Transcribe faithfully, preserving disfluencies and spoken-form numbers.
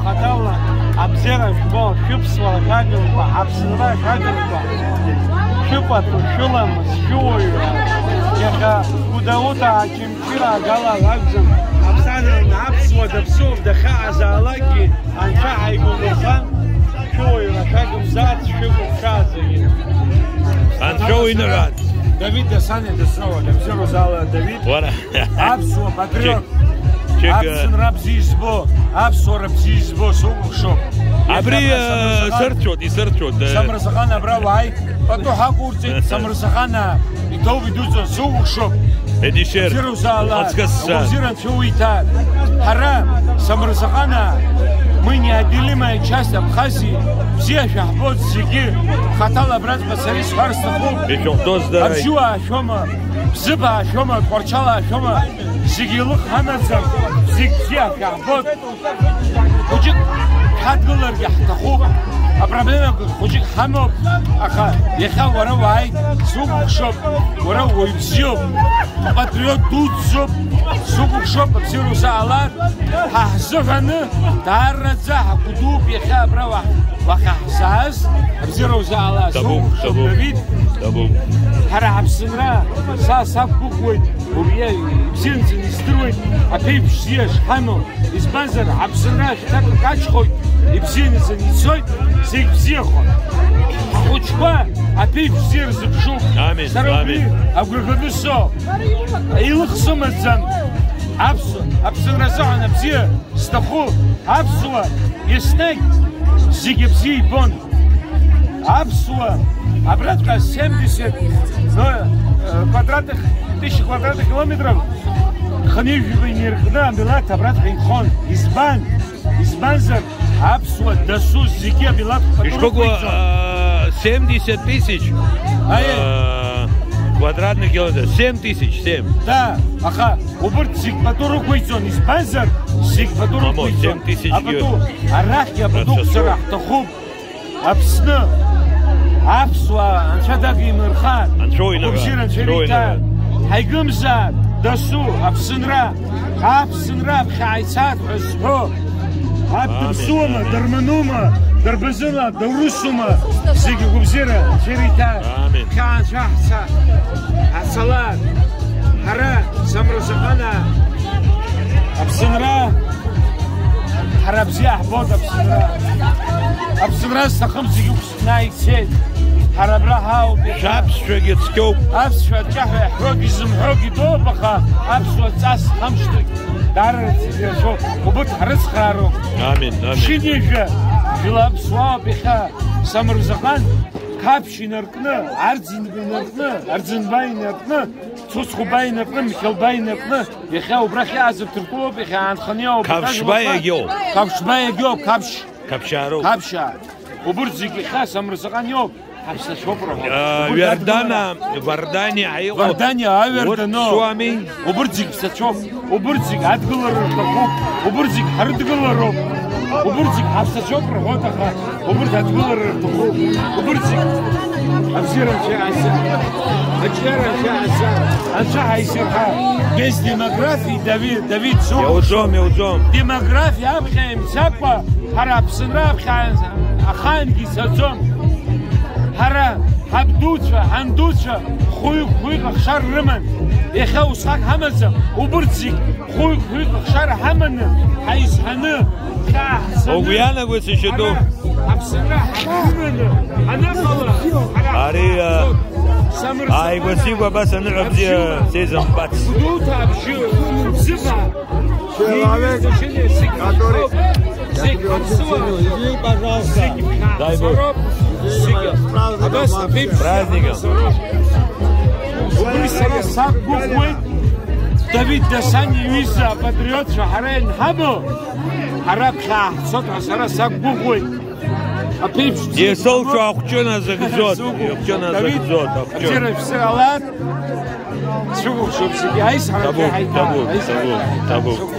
Хаҭала абзиара жәбо, шәыԥсуара шәагымкәа, Аԥсынра шәагымкәа, шәыпату, шәыламыс, шәыуаҩра, иахьа Гәдоуҭа ачымчыра агалар акәӡам, аԥсадгьыл аԥсуа даԥсуоуп, дахьаҟазаалакгьы Анцәа ҳаигәыӷырхан, шәыуаҩра шәагымзааит, шәыгәыхшаа зегьы. Анцәа уиныҳәааит. Давид Дасаниа Дасоуа, Дабзиа Розала, Давид. Уара. Аԥсуа патриот. Чек, чек, э, Аԥсынра бзиа избо, аԥсуара бзиа избо, сукәыхшоуп. Абри, иахьа, э, Самырзаҟан, сырцәоит, исырцәоит, э. Самырзаҟан абра уааи, пату ҳақәурҵеит, Самырзаҟан, э, иҭоуп идуӡӡан, сукәыхшоуп. Едишер. Бзиара узаалааит. Ацкасса. Агәабзиара анцәа уиҭааит. Ҳара, Самырзаҟан, мы неотделимая часть Абхазии, бзиа шәаҳбоит зегьы, хаҭала абраҵәҟьа сара исҳәар сҭахуп. Ишәыхәҭоу здараи. Абжьуаа шәома, Бзыԥаа шәома, Тҟәарчалаа шәома, зегьы илых ҳанаӡам, зегь бзиа шәаҳбоит. Хәыҷык шәҳадгыларгьы ҳҭахуп. Апроблемақәа хәыҷык ҳамоуп, аха иахьа уара уааит, сукәыхшоуп, уара уаҩ бзиоуп, патриот дуӡӡоуп, сукәыхшоуп, абзиара узаалааит. Ҳа ҳзыҳәаны даараӡа ҳгәы дууп иахьа абра уа-, уахьаҳзааз, абзиара узаалааит. Ҭабуп, сукәыхшоуп, ҭабуп. Давид. Ҭабуп. Ҳара ҳаԥсынра, са сақәгәыӷуеит, убри ибзиаӡаны издыруеит, аԥеиԥш бзиа шҳамоу. Избанзар, ҳаԥсынра шьҭак каҷхоит, ибзиаӡаны ицоит, зегь бзиахоит. Ҳхәыҷқәа аԥеиԥш бзиа рзыԥшуп. Амин, сара убри амин. Агәра ганы соуп. Илых сымаӡам. Аԥсуа, аԥсынра азыҳәан абзиа сҭаху. Аԥсуа еснагь зегь абзиа ибон. Аԥсуа, абраҵәҟьа семьдесят, ну, э, квадратных, тысяча квадратных километров, хынҩажәаба инаркны амилаҭ абраҵәҟьа инхон. Избан? Избанзар, аԥсуа дасу зегьы амилаҭ пату Ишԥакәу, рықәиҵон. А, семьдесят тысяч, Аиеи. А, квадратных километров, семь тысяч, семь. Да, аха убырҭ зегь пату рықәиҵон, избанзар, зегь пату Мамо, рықәиҵон. Семь тысяч Апату, арахьгьы апату Процессор. Сара ҳҭахуп. Аԥсны, аԥсуаа, анцәа дагимырхар, Анцәа уиныҳәа, угәабзиара анцәа Анцәа ириҭар, уиныҳәа. Ҳаигымзааит, дасу, Аԥсынра, Аԥсынра аԥхьа ааицааит ҳәа зҳәо, Амин, дыԥсуама, амин. Дырманума, дырбазыла, дурусума, зегьы гәабзиара анцәа ириҭар, Амин. Хьаа анцәа ҳца-, ҳацалар, ҳара, Самырзаҟанаа, Аԥсынра, ҳара бзиа ҳбоит Аԥсынра. Аԥсынра зҭахым зегьы Наицеит. Ҳара абра ҳаауп иахьа. Шәаԥсшәагьы цқьоуп. Аԥсшәа аҿаҳәа иаҳҳәогьы зымҳәогьы дууп, аха аԥсуа ҵас хамшҭугь даара рыцҳашьоуп. Убырҭ ҳрыцхраароуп. Амин, амин. Шьынҩажәа жәла аԥсуаауп иахьа. Самырзаҟан Қаԥшь инаркны, Арӡынба инаркны, Арӡынба инаркны, Цуцхуба инаркны, Михьылба инаркны, иахьа убрахь иаазырҭыртәуоуп, иахьа аанханы иоуп. Қаԥшьба иагьоуп. Қаԥшьба иагьоуп, Қаԥшь. Қаԥшьаароуп. Қаԥшьаа. Убырҭ зегьы иахьа Самырзаҟан иоуп, ҳаԥсацәоуп рҳәоит. Э, убырҭ Вардана, адгылара. Вардани ҳаиҟоу. Вардани, аҩарданоу. Урҭ ԥсуами? Убырҭ зегь ԥсацәоуп, убырҭ зегь адгылара рҭахуп, убырҭ зегь ҳрыдгылароуп, убырҭ зегь ҳаԥсацәоуп рҳәоит, аха убырҭ адгылара рҭахуп, убырҭ зегь абзиара анцәа иаҳза, аҿиара анцәа иаҳза, анцәа ҳаизирҳа. Без демографии, Давид, Давид, су-, Иауӡом, иауӡом. Демографиа аԥхьа имцакәа, ҳара Аԥсынра аԥхьа ахаангьы ицаӡом. Ҳара ҳабдуцәа, ҳандуцәа хәҩык-хәҩык ахшара рыман. Иахьа усҟак ҳамаӡам. Убырҭ зегь хәҩык-хәҩык ахшара ҳаманы, ҳаизҳаны, ҳааҳзаны. Угәы иаанагоит сашьа ду. Ҳара Аԥсынра ҳаманы ҳаныҟала, ҳара Ари, а, Самырзаҟан ааигәа-сигәа абас аныҳәа бзиа абжьыуаа, сеизымхәац. Гәдоуҭа абжьы, Бзыԥаа. Человек, который... Дай Бог. С праздником. Убри сара сақәгәыӷуеит, Давид Дасаниа иҩыза апатриотцәа ҳара ианҳамоу, ҳара ԥхьаа ҳцоит ҳәа сара сақәгәыӷуеит. Аԥеиԥш бзиа. Исылшо ахәҷы назыгӡоит, сыгәыӷ-, ихәҷы Давид, назыгӡоит, ахәҷы. Абзиара шәзыҟалааит. Сшәыхәаԥшуам зегьы, аизҳара Табу, шәаҳаиҭа, табу, аизҳара. Табу, табу.